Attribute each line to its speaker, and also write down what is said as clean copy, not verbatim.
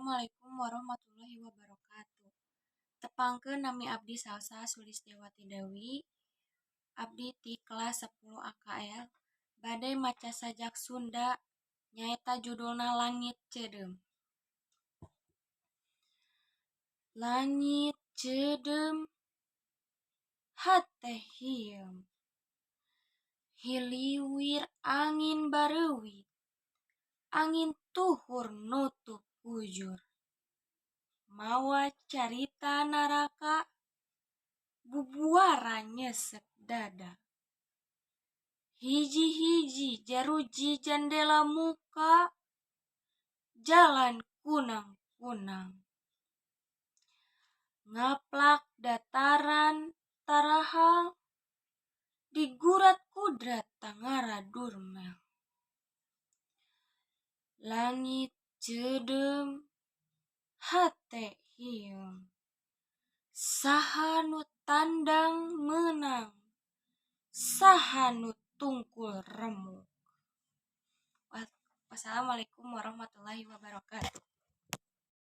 Speaker 1: Assalamualaikum warahmatullahi wabarakatuh. Tepangkeun, nami abdi Salsa Sulistiawati Dewi. Abdi ti kelas 10 AKL bade maca sajak Sunda, nyaeta judulna Langit Ceudeum. Langit ceudeum, hate hieum, hiliwir angin bareuwit, angin tuhur nutup kujur. Mawa carita naraka, bubuara nyeuseup dada. Hiji-hiji jaruji jandela muka, jalan kunang-kunang. Ngaplak dataran tarahal, digurat kudrat tangara durmel. Langit ceudeum, hate hieum, saha nu tandang meunang, saha nu tungkul remuk. Wassalamualaikum warahmatullahi wabarakatuh.